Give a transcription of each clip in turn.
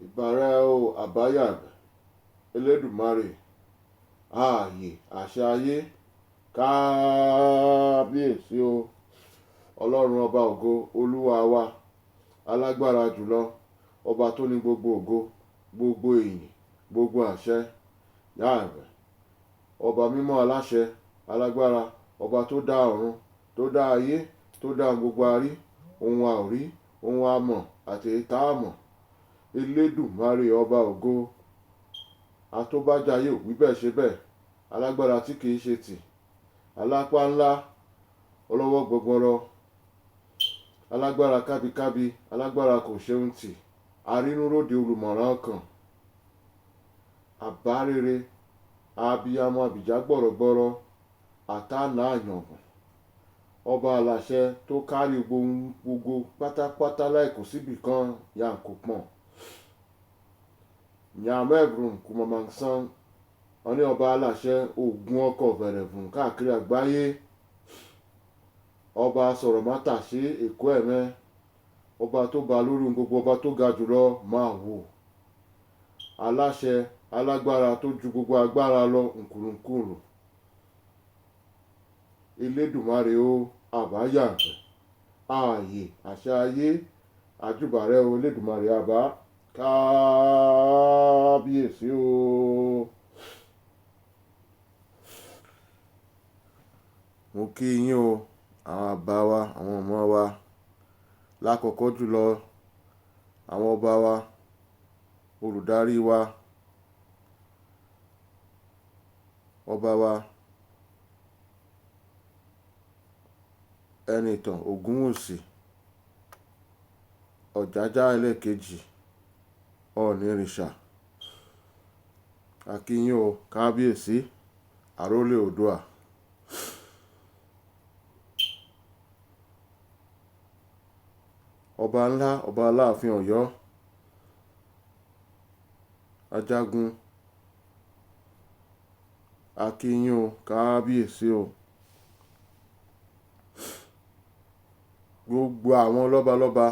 Ìbàrẹ̀ o àbáyàgbà Elédùmarè, ààyè àṣẹ ayé, kábíyèsí o, Ọlọ́run ọba ògo, Olúwa wa, alágbára jùlọ, ọba tó ní gbogbo ògo, gbogbo ìyìn, gbogbo àṣẹ, yàgbẹ́, ọba mímọ́ aláṣẹ, alágbára, ọba tó dá ọ̀run, tó dá ayé, tó dá ohun gbogbo a rí, ohun a ò rí, ohun a mọ̀ àti èyí tá a mọ̀. Elédùmarè ọba ògo, atóbájayé ò wí bẹ́ẹ̀ ṣe bẹ́ẹ̀, alágbára tí kì í ṣe tì, alápá ńlá, ọlọ́wọ́ gbọgbọrọ, alágbára kábíkábí, alágbára kò ṣeun tì, arínúróde olùmọ̀ràn ọkàn, àbárere, abiyamọ àbìjà gbọ̀rọ̀gbọ̀rọ̀, àtànà àyàngàn, ọba aláṣẹ tó kárí gbogbo pátápátá láì kò síbì kan yàǹkó pọ̀n. Nyàmẹ́brùn kùmọ̀mọ̀sán, ọní ọba aláṣẹ ògùn ọkọ̀ bẹ̀rẹ̀bùn káàkiri àgbáyé, ọba sọ̀rọ̀mátàsé èkó ẹ̀mẹ́, ọba tó ba lórí ohun gbogbo, ọba tó ga jùlọ máa wò, aláṣẹ alágbára tó ju gbogbo agbára lọ nkùrùnkùrù. Elédùmarè o àbáyàgbẹ́, ààyè àṣẹ ayé, àjùbàrẹ́ o Elédùmarè àbá, kábíyèsí o. Mo kí yín o, àwọn àbá wa, àwọn ọmọ wa, lákọ̀ọ̀kọ́ jùlọ àwọn ọba wa, olùdarí wa, ọba wa Ẹnìtàn Ògúnwùsì, Ọ̀jájá ẹlẹ́ẹ̀kejì, Ọọ̀nirìṣà. A kí yín o, kábíyèsí, àrólé Oòduà. Ọba ńlá, ọba Aláàfin Ọ̀yọ́, Ajagun. A kí yín o, kábíyèsí o. Gbogbo àwọn lọ́balọ́ba,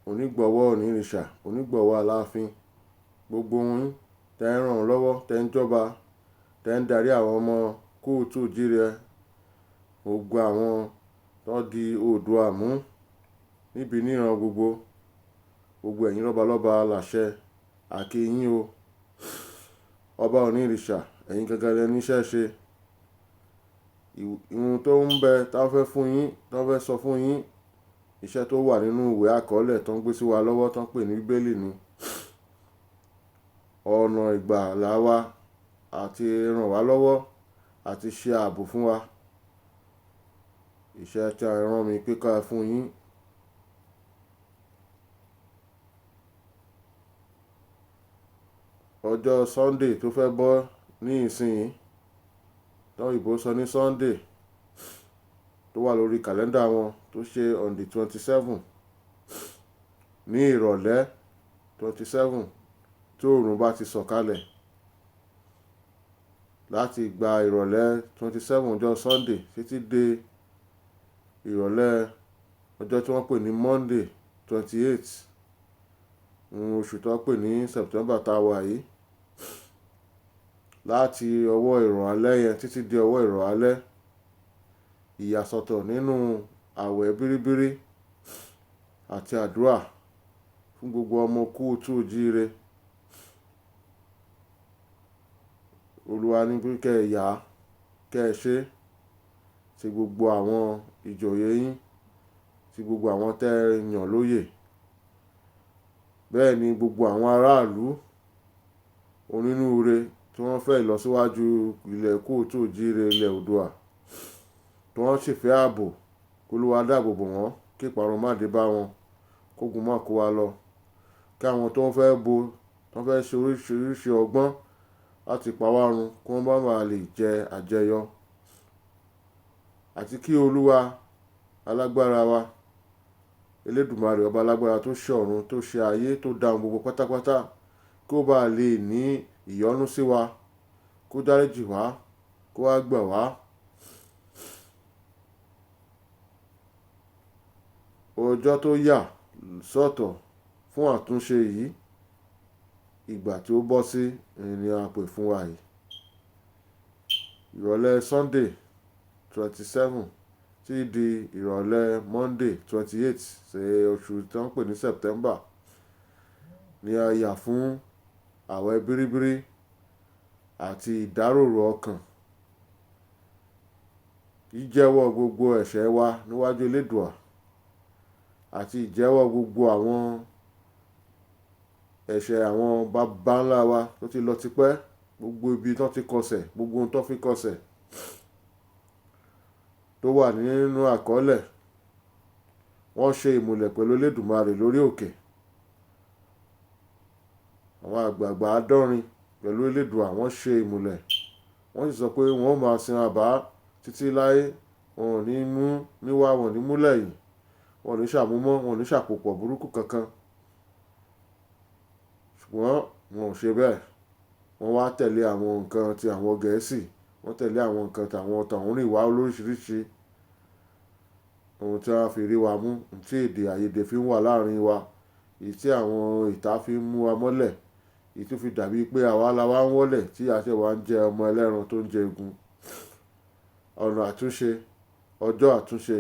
onígbọ̀wọ́ Ọọ̀nirìṣà, onígbọ̀wọ́ Aláàfin, gbogbo yín tẹ́ ń ràn lọ́wọ́, tẹ́ ń jọba, tẹ́ ń darí àwọn ọmọ kóòtù òjíire, gbogbo àwọn tó di Oòduà mú níbi níran gbogbo, gbogbo ẹ̀yin lọ́balọ́ba aláṣẹ, a kí yín o. Ọba Ọọ̀nirìṣà, ẹ̀yin gangan lẹ níṣẹ́ ṣe. Ohun tó ń bẹ tá fẹ́ fún yín, tá fẹ́ sọ fún yín, iṣẹ́ tó wà nínú ìwé àkọọ́lẹ̀ tó ń gbé sí wa lọ́wọ́ tó ń pè ní Bíbélì ni. Ọ̀nà ìgbàlà wa àti ràn wá lọ́wọ́ àti ṣe ààbò fún wa. Iṣẹ́ tí a rán mi pé ká fún yín. Ọjọ́ Sunday tó fẹ́ bọ́ ní ìsìn, tí òyìnbó sọ ní Sunday, tó wà lórí kàlẹ́ndà wọn tó ṣe on the 27 ní ìrọ̀lẹ́ 27 tí òòrùn bá ti sọ̀kalẹ̀ láti gba ìrọ̀lẹ́ 27 ọjọ́ Sunday títí dé ìrọ̀lẹ́ ọjọ́ tí wọ́n pè ní Monday 28 oṣù tó pè ní September tá a wà yìí, láti ọwọ́ ìrọ̀lẹ́ yẹn títí dé ọwọ́ ìrọ̀lẹ́, ìyàsọ́tọ̀ nínú àwẹ̀ bíríbírí àti àdúrà fún gbogbo ọmọ kóòtù òjíire. Olúwa ní pé kí ẹ yà, kí ẹ ṣe, tí gbogbo àwọn ìjòyè yín, tí gbogbo àwọn tẹ́ ẹ yàn lóyè. Bẹ́ẹ̀ ni gbogbo àwọn aráàlú onínúure tí wọ́n fẹ́ ìlọsíwájú ilẹ̀ kóòtù òjíire ilẹ̀ Oòduà, tí wọ́n sì fẹ́ ààbò, kí Olúwa dáàbò bò wọ́n, kí ìparun má dé bá wọn, kógun má kó wa lọ. Kí àwọn tó ń fẹ́ bo, tó ń fẹ́ ṣe oríṣiríṣi ọgbọ́n láti pa wá run, kí wọ́n má ba lè jẹ àjẹyọ. Àti kí Olúwa alágbára wa, Elédùmarè ọba alágbára tó ṣe ọ̀run, tó ṣe ayé, tó dá ohun gbogbo pátápátá, kí ó bá lè ní ìyọ́nú sí wa, kó dáríjì wá, kó wá gbà wá. Ọjọ́ tó yà sọ́tọ̀ fún àtúnṣe yìí, Ìgbà tí ó bọ́ sí ni a pè fún wa yìí. Ìrọ̀lẹ́ Sunday 27 tí di ìrọ̀lẹ́ Monday 28 ṣe oṣù tí wọ́n ń pè ní September ni a yà fún àwẹ̀ bíríbírí àti ìdáròrò ọkàn. Jíjẹ́wọ́ gbogbo ẹ̀ṣẹ̀ wa níwájú Elédùà àti ìjẹ́wọ́ gbogbo àwọn ẹ̀ṣẹ̀ àwọn bàbá ńlá wa tó ti lọ tipẹ́, gbogbo ibi tí wọ́n ti kọsẹ̀, gbogbo ohun tó fi kọsẹ̀ tó wà nínú àkọọ́lẹ̀. Wọ́n ṣe ìmùlẹ̀ pẹ̀lú Elédùmarè lórí òkè. Àwọn àgbàgbà àádọ́rin pẹ̀lú Elédùà wọ́n ṣe ìmùlẹ̀. Wọ́n sì sọ pé wọ́n ó máa sin àbá títí láé, wọn ò ní mú níwá, wọn ò ní mú lẹ́yìn, wọn ò ní ṣàmúmọ́, wọn ò ní ṣàpòpọ̀ burúkú kankan. Ṣùgbọ́n wọn ò ṣe bẹ́ẹ̀. Wọ́n wá tẹ̀lé àwọn nǹkan tí àwọn Gẹ̀ẹ́sì, wọ́n tẹ̀lé àwọn nǹkan tí àwọn tọ̀húnrìnwá lóríṣiríṣi. Ohun tí wọ́n fi rí wa mú, ohun tí èdè àìyedè fi ń wà láàrin wa, èyí tí àwọn ìta fi ń mú wa mọ́lẹ̀, èyí tó fi dàbí pé àwa la wá ń wọ́lẹ̀ tí a ṣẹ̀ wá ń jẹ ọmọ ẹlẹ́ran tó ń jẹ egun. Ọ̀nà àtúnṣe, ọjọ́ àtúnṣe,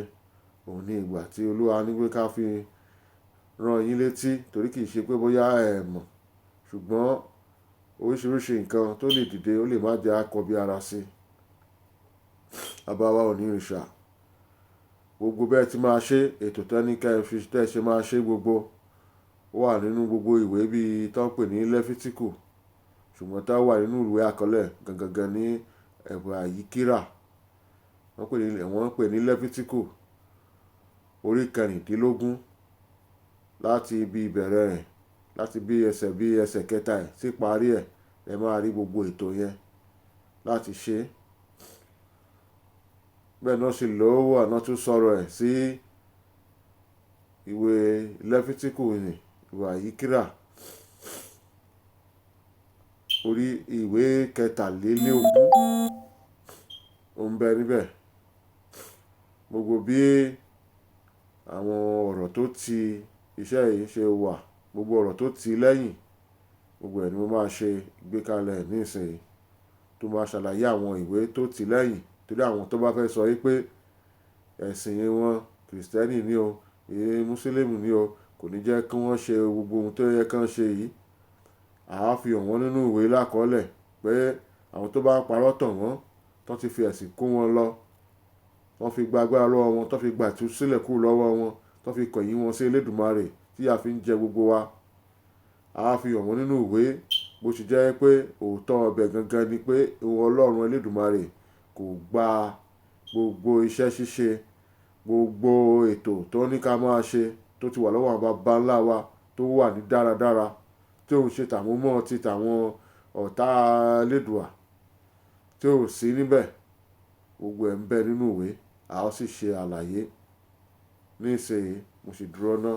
òun ní ìgbà tí Olúwa ní pé ká fi rán yín létí torí kì í ṣe pé bóyá ẹ mọ̀. Ṣùgbọ́n oríṣiríṣi nǹkan tó lè dìde ó lè má jẹ́ àkọ́bí ara sí. Baba wa onírìṣà, gbogbo bẹ́ẹ̀ tí máa ṣe ètò tẹ́ní ká ẹ fi tẹ́ ṣe máa ṣe gbogbo ó wà nínú gbogbo ìwé bí i tó ń pè ní Lẹ́fítíkù. Ṣùgbọ́n tá wà nínú ìwé àkọọ́lẹ̀ gangan ní ẹ̀bùn àyíkírà. Wọ́n ń pè ní Lẹ́fítíkù orí kẹrìndínlógún láti ibi ìbẹ̀rẹ̀ rẹ̀, láti bí ẹsẹ̀ kẹta ẹ̀ sí ìparí ẹ̀, ẹ máa rí gbogbo ètò yẹn láti ṣe. Bẹ́ẹ̀ náà sì ló wà náà tún sọ̀rọ̀ ẹ̀ sí ìwé Lẹ́fítíkù ní ìwé àyíkírà orí ìwé kẹtàlélógún ó ń bẹ níbẹ̀. Gbogbo bí àwọn ọ̀rọ̀ tó ti iṣẹ́ yìí ṣe wà, gbogbo ọ̀rọ̀ tó ti lẹ́yìn, gbogbo ẹ̀ ni mo máa ṣe ìgbékalẹ̀ ní ìsìn tó máa ṣàlàyé àwọn ìwé tó ti lẹ́yìn torí àwọn tó bá fẹ́ sọ wípé ẹ̀sìn wọn Krìstẹ́nì ni o, Mùsùlùmí ni o, kò ní jẹ́ kí wọ́n ṣe gbogbo ohun tó yẹ kí wọ́n ṣe yìí. A á fi hàn wọ́n nínú ìwé lákọọ́lẹ̀ pé àwọn tó bá ń parọ́ tàn wọ́n, tó ti fi ẹ̀sìn kó wọn lọ, wọ́n fi gba agbára lọ́wọ́ wọn, tó fi gba ìtúsílẹ̀ kúrò lọ́wọ́ wọn, tó fi kọ̀yìn wọn sí Elédùmarè tí a fi ń jẹ gbogbo wa. A á fi hàn wọ́n nínú ìwé bó ṣe jẹ́ pé òótọ́ ọbẹ̀ gangan ni pé ìwọ Ọlọ́run Elédùmarè kò gba gbogbo iṣẹ́ ṣíṣe, gbogbo ètò tó ní ká máa ṣe tó ti wà lọ́wọ́ àwọn bàbá ńlá wa tó wà ní dáradára tí òun ṣe tàmúmọ́ ti tàwọn ọ̀tá Elédùà tí ò sí níbẹ̀. Gbogbo ẹ̀ ń bẹ nínú ìwé, a ó sì ṣe àlàyé. Ní ìsìn yìí mo sì dúró ná.